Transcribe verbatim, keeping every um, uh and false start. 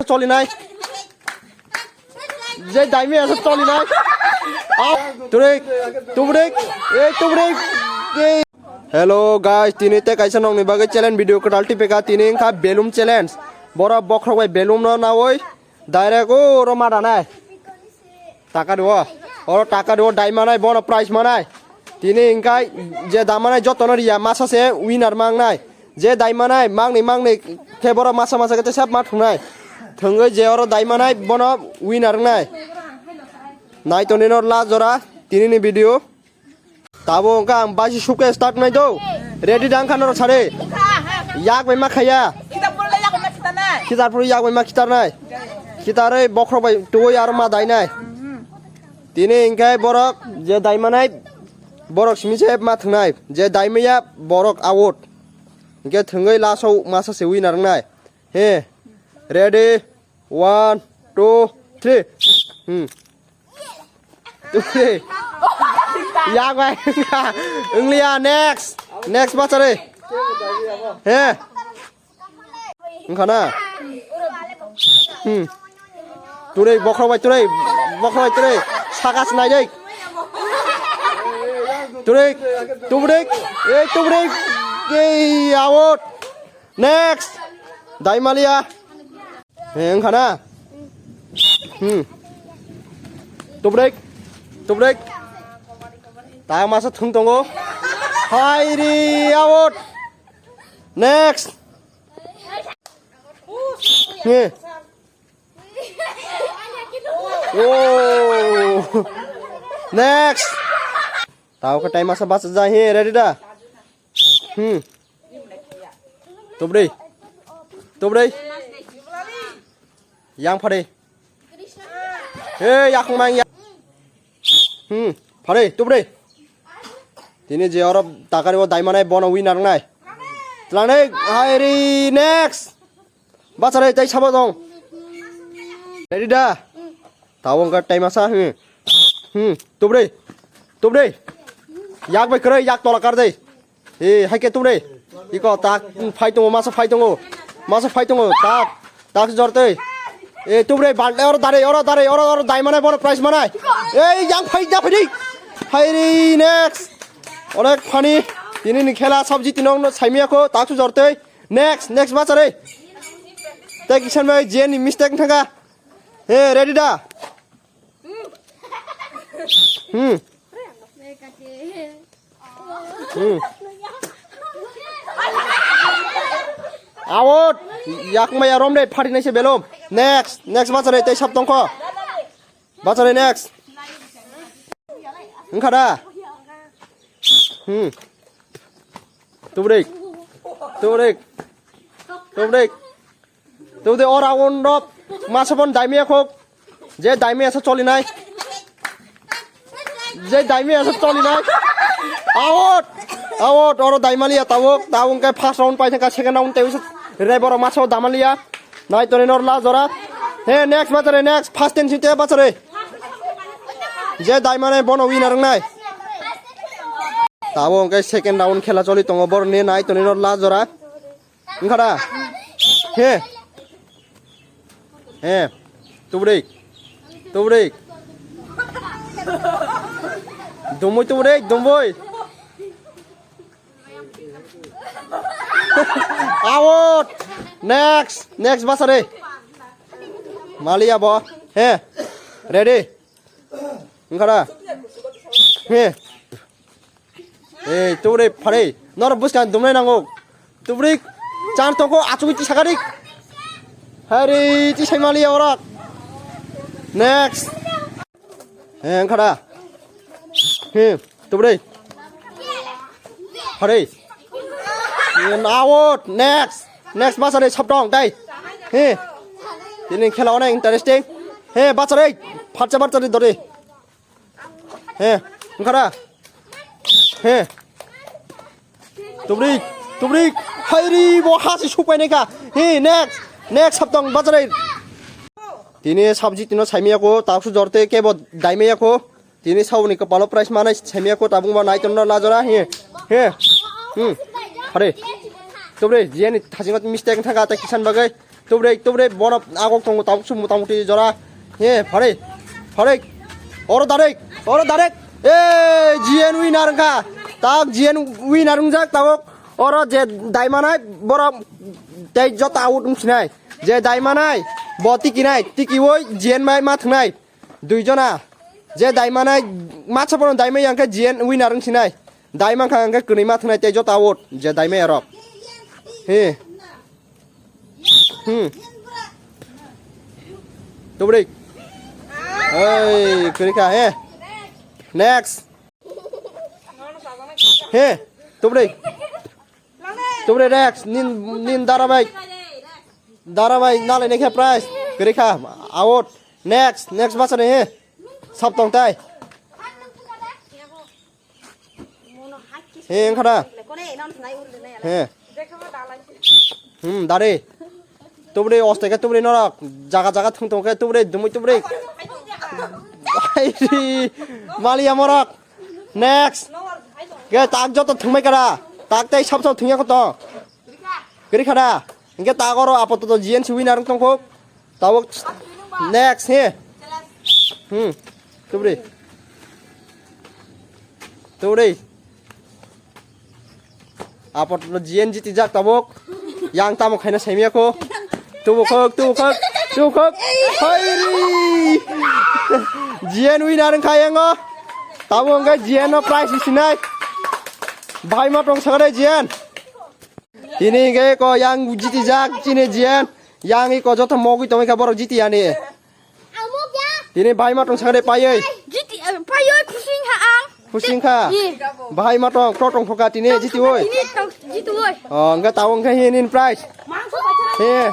Cholinai. Je daimi asa cholinai. Au, turik, turik, eh, turik, eh. Hello guys, tini te kaisa nokni bagwi challenge video kwtal tipeka, tini wngkha balloon challenge. Boro bokhorok bai balloon no nawi direct o roma danai. Taka duo. Oro taka duo dai manai, bono prize manai. Tini wngkha je da manai jotono riya masa se winner mangnai. Je dai manai mangni mangni khe borok masa masa khe sab ma thungnai. Thwngwi je oro dai manai bono winner wngnai. Nai toni no last jora tini ni video. Tabo wngkha ang baisi suke start nai do. Ready dang kha norok sare. Yak bai ma khaya. Kita pura yak bai ma kita nai. Kita pura yak bai ma kita nai. Kita re bokhorok bai tuwi aro ma dai nai. Tini hingke borok je dai manai borok simi se ma thwngnai. Je dai maya borok out. Hingke thwngwi last o masa se winner wngnai. He. Ready? One, two, three. Hmm. Three. Yak bai. Wngliya, next. Next bachare. He. Wngkha na? Hmm. Turei, bokhorok bai turei. Bokhorok bai turei. Saka se nai dei. Turei. Tubrei. Ei, tubrei. Ei, out. Next. Daimaliya. He, wngkha na? Hmm. Tubrek. Tubrek. Ta masa thung tongo. Hai ri, out. Next. He. Oh. Next. Tao ka time masa bas ja he, ready da? Hmm. Tubrei. Tubrei. Yang phare. He, yakung mang ya. Hmm, phare, tubrei. Tini je oro takari o daimanai bono winner nai. Tlangnai, hai ri, next. Bachare, tai sabo dong. Ready da? Tao wngkha time asa, hmm. Hmm, tubrei. Tubrei. Yak bai kwrwi, yak tola kar dei. He, hai ke tubrei. Iko tak, hmm, phai tongo, masa phai tongo. Masa phai tongo, tak. Tak jortei. E, tubrei, bal, oro darei, oro darei, oro, oro dai manai, bono prize manai. Ei, yang phai, yang phai dei. Hai ri, next. Onek funny. Tini ni khela sabji tinong no saimia ko, tak jortei. Next, next bachare. Tei kisan bai jeni mistake thanga. He, ready da? Hmm. Hmm. Out. Yakmaya romre phati naise belom. Next, next bachare tei sab tongkho. Bachare next. Wngkha da? Hmm. Tubrek. Tubrek. Tubrek. Tubde ora on rop. Masa bon daimia khok. Je daimia sa choli nai. Je daimia sa choli nai. Out. Out. Oro daimaliya tawok. Tawong kai first round pai thangka second round tei usa. Re boro masa damaliya. Nai tore nor la jora. He, next bachare, next. First ten site bachare. Je daimane bono winner nai. Tawong kai second round khela choli tongo boro ne nai tore nor la jora. Wngkha da? He. He. Tubrui. Tubrui. Dumui tubrui, dumui. Out. Next. Next bachare. Maliya bo. He. Ready. Wngkha da? He. Ei, tubrui phare. Noro buskang dumnai nango. Tubrui chan toko achugui tisakari. Hari tisai maliya orak. Next. He, wngkha da? He, tubrui. Phare. Out. Next. Next bachare sab tong dai. He. Tini khela onek interesting. He, bachare. Phatsa bachare dore. He, wngkha da? He. Tubrui, tubrui. Hairi, bo hasi supai nai kha. He, next. Next sab tong bachare. Tini sabji tino saimaya ko, taksu jorte kebo daimaya ko. Tini saboni kopalo prize manai saimaya ko, tabung ba nai tono la jora. He. He. Hmm. Hare. Tubrui, jeni thasingot mistake thaka ta kisan bagai. Tubrek, tubrek, bono agok tongo, tabuk sum motamuti jora. He, pharik, pharik. Oro darek, oro darek. Eh, G N winner wngkha. Tak G N winner wngjak tabuk. Oro je daimanai, borok tei jota out wngsinai. Je daimanai, bo tikinai, tikiwoi G N bai ma thwngnai. Duijona. Je daimanai, matsa bono daimai yang khe G N winner wngsinai. Daiman kha hwnkhe kwnwi ma thwngnai tei jota out. Je daimai arok. He. Hmm. Tubrik. Oi, kwrwi kha, he. Next. He, tubrik. Tubrik next. Nin, nin darabai. Darabai, nalai nekhe prize. Kwrwi kha, out. Next, next bachani, he. Sab tong tai. He, wngkha da? He. Hmm, dari. Tubri, ostai khe tubri norok. Jaga jaga thung tong khe tubri, dumui tubri. Ai, maliya morok. Next. Ge tak joto thungmai kara. Tak tei sab sab thungya koto. Kwrwi kha da? Hingke ta oro apatot G N C winner wng tongkho. Tabuk next, he. Hmm. Tubri. Tubri. Apatot G N jiti jak tabuk. Yang tamo khaina saimya kho. Tubukhok, tubukhok, tubukhok. Hairi. G N winner wng kha yango. Tabuk hingke G N no prize sinai. Bhai ma tong sagare G N. Tini hingke ko yang jiti jak chini G N. Yang iko joto mogwi tongwi kha borok jiti yani. Tini bhai ma tong sagade paioi. Jiti, eh, paioi khusing ha ang. Khusing kha. Ye. Bhai ma tong, to tong phoka tini jiti oi. Tini tong jiti oi. Oh, hingke tao hingke hinin prize. He.